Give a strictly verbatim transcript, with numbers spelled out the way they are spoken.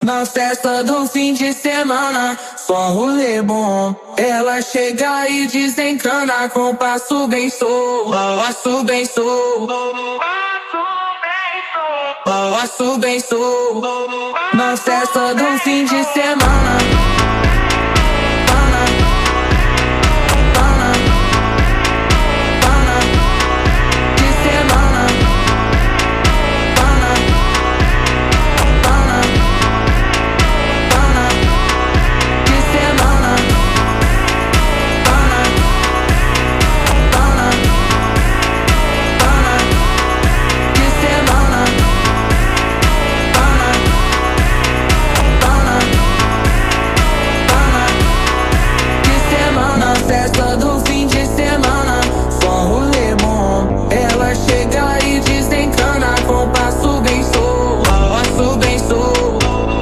Na festa do fim de semana, só rolê bom. Ela chega e desencana com passo bem solto, passo bem solto, passo bem solto. Na festa do fim de semana,